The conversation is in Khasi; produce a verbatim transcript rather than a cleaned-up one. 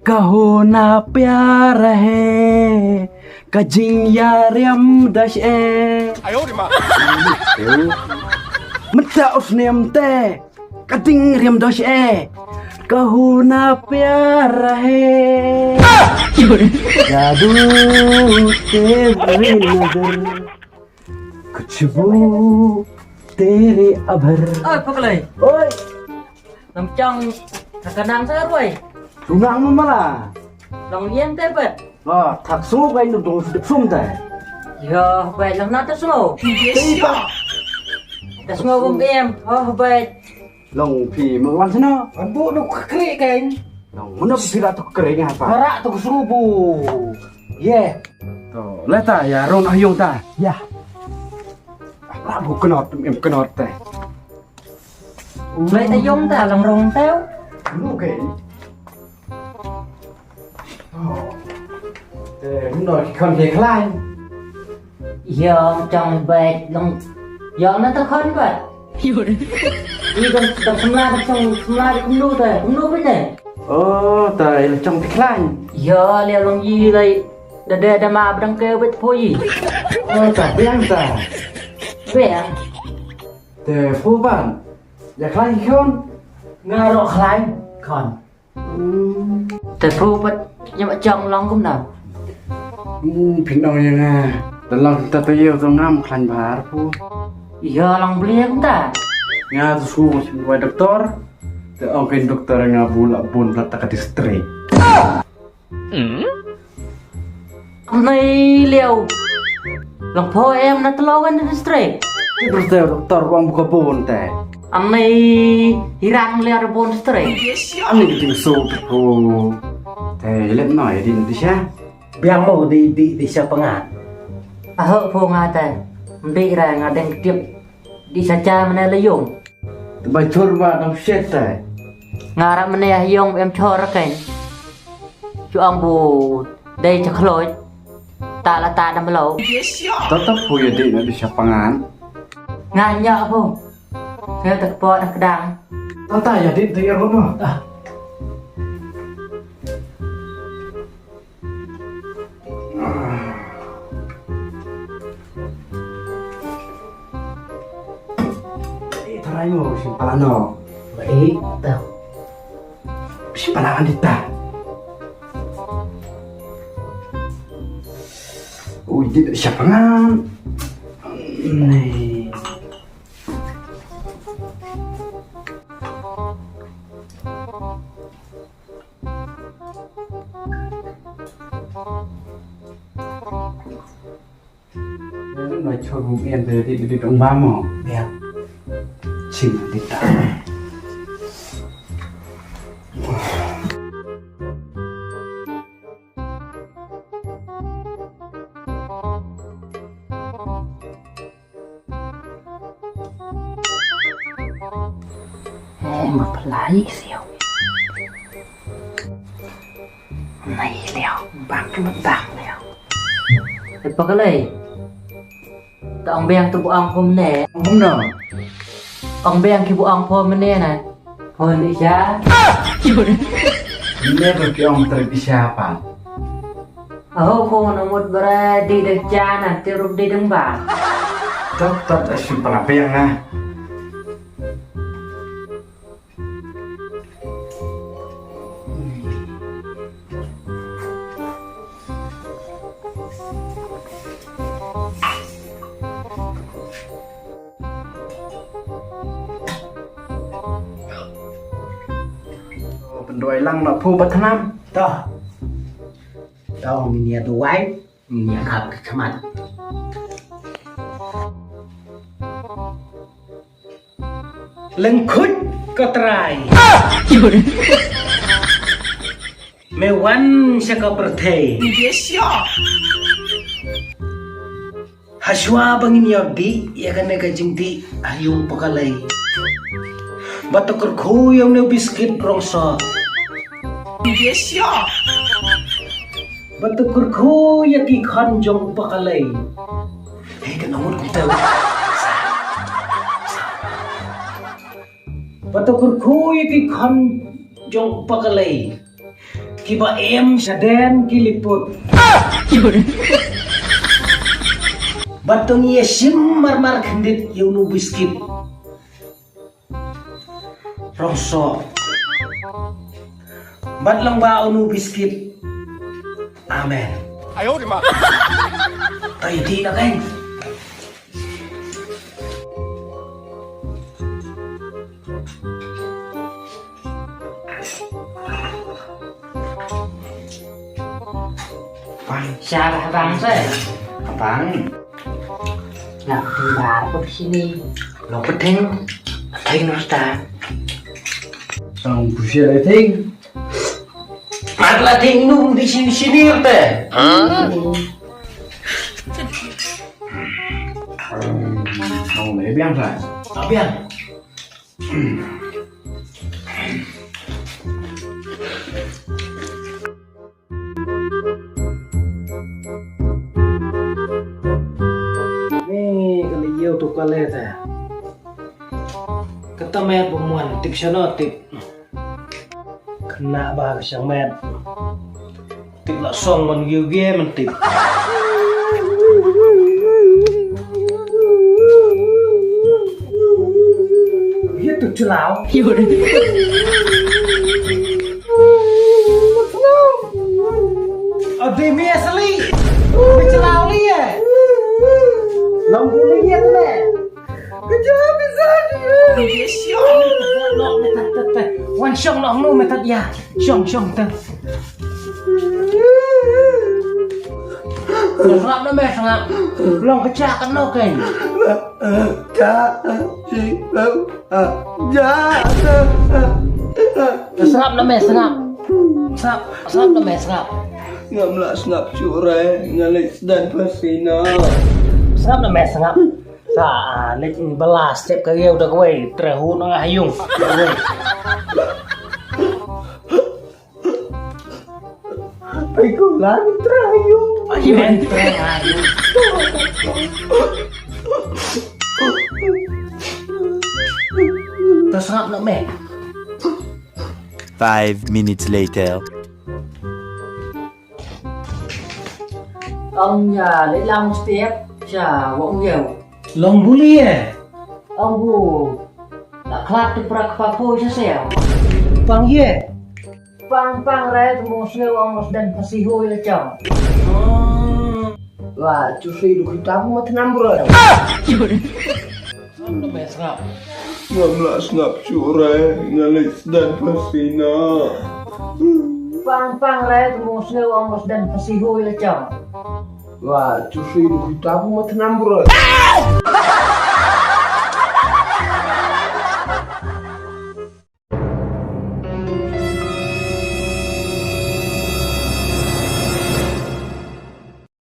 Ka hona pyar hai, ka jingïariam da shi e. Mynta u snem te, ka jingriam da shi e. Ka hona pyar hai. Jadu tere nazar, khushbu tere abhar. Oi, Pakalei. Oi. Nam chang, ka nang sa roi. Tunang mama la. Long yen te bet. Ah, thak sngo kai nu dong sdep sum te. Ya, bet long na ta sngo. Te ta. Ta sngo bum em. Oh, bet. Long phi ma wan sno. An bu nu kri kai. Long mana phi la tu kri nga pa. Para tu sngo bu. Ye. To, leta ya ron ah yung ta. Ya. Ra bu knot em knot te. Lai ta yong ta lang rong teo. Lu ke. Oh. Te mun no ki khon ke khlaiñ. Yong chong bet long. Yong na ta khon bet. I dong dong semla dong song semla di kumnu ta kumnu bet ne. Oh, ta il chong ti khlaiñ. Yo le long yi lai. Da da da ma bdang ke bet poi. Oh, ta biang ta. Biang. Te phu ban. Ya khlaiñ khon. Nga ro khlaiñ khon. Te phu pat ñiam chong long kum na. Hmm, phin ong ya nga. Da long ta ta yow to ngam khlaiñ bhar phu. Yo long bliang ta. Nga tu su ma sim wai doktor. Te ong kein doktor nga bu la bun blat ta ka distrik. Amnei liau. Long pho em na tlo kan distrik. Ti doktor doktor wang buka bun te. Amnei hirang liau bun distrik. Amnei biting su te ko. Te lep noi din di sha. Biang mo di di di sha pangat. Aho pho nga te. Mbi ra nga deng tip. Di sha cha mane la yung. Te bai chor ba dam shet te. Nga ra mane yung em chor kein. Chu ong bu dei cha khloj. Ta la ta dam lo. Ta ta phu ya di na di sha pangan. Nga nya phu. Te ta po da kdang. Ta ta ya di te ya ro ba. Ah. Eh, tharai mo, sim pala no. Baik, tau. Sim pala andita. Ui, di siapa ngan? Nih. Ơ, nói chung cũng yên về đi đi đồng ba mỏ. Bia. Chim đi ta. Ê, mà phải lấy xíu. Này liao, bác cái mất bảng liao. Ê, bác cái này. Ta ong biang tu bu ong hôm nè. Ong hôm nè. Ong biang ki bu ong hôm nè nè. Hôm nè cha. Nè bu ki ong trip cha pa. Aho ko na mut bara di da cha na ti rup di dang ba. Tok tok da shu pala peng na. Pynduwai lang na phu ba thnam. Toh. Toh, min ïa duwai. Nia khap ka khmat. Lyngkhuid ko Trai. Me wan sha ka pyrthei. Hashwa ba ngin ïoh dih ïa kane ka jingdih ha ïung Pakalei. Ba to kyrkhu ïa une u biskit rong soh. Ba to kyrkhu ïa ki khon jong u Pakalei. Hei, kan ngut kumta. Ba to kyrkhu ïa ki khon jong u Pakalei. Kiba im shaden ki liput. Bad to ngi ïa shim marmar khyndiat ïa u nu biskit. Rong so. Bad long ba u nu biskit. Amen. Ayo di ma. Tai di na keng. Bang, sha bang se. Bang. Nga pynbar ko sini. Lo peting. Ting rasta. Bang, busia ting. Mat la ting num di sini sini te. Nong le biang sa. Biang. Ni ka la ïew tu ka le te. Kata met ba muan tip shano tip. Kena ba ka shang met. Tip la song man giu ge man tip. Ye tu chlau. Abi mi asli. Mi chlau li ye. Long bu li ye tu le. Wan shong noh nu metat ya. Shong shong te. Sngap na me sngap. Long ka cha ka no ken. Cha si lo. Ja. Sngap na me sngap. Sngap, sngap na me sngap. Ngam lah sngap churai ngalek dan pasina. Sngap na me sngap. Sa, ah, lek ni balas cep ka geu da kawei, trehu nang hayung. Ai ko lan trehayung. Amen trehayung. Tasngap na me. Five minutes later. Ong ya, le lang step, cha, wong yeu. Long buli eh. Ong bu. La khlap tu prak papu cha se. Pang ye. Pang pang re tu mong sngeu ong los dan pasi hui le chong. Wa, chu si du khita pu mat nam bro. Sngap na me sngap. Ngam lah sngap churai ngalek sdan pasina. Pang pang re tu mong sngeu ong los dan pasi hui le chong. Wa, chu si du khita pu mat nam bro.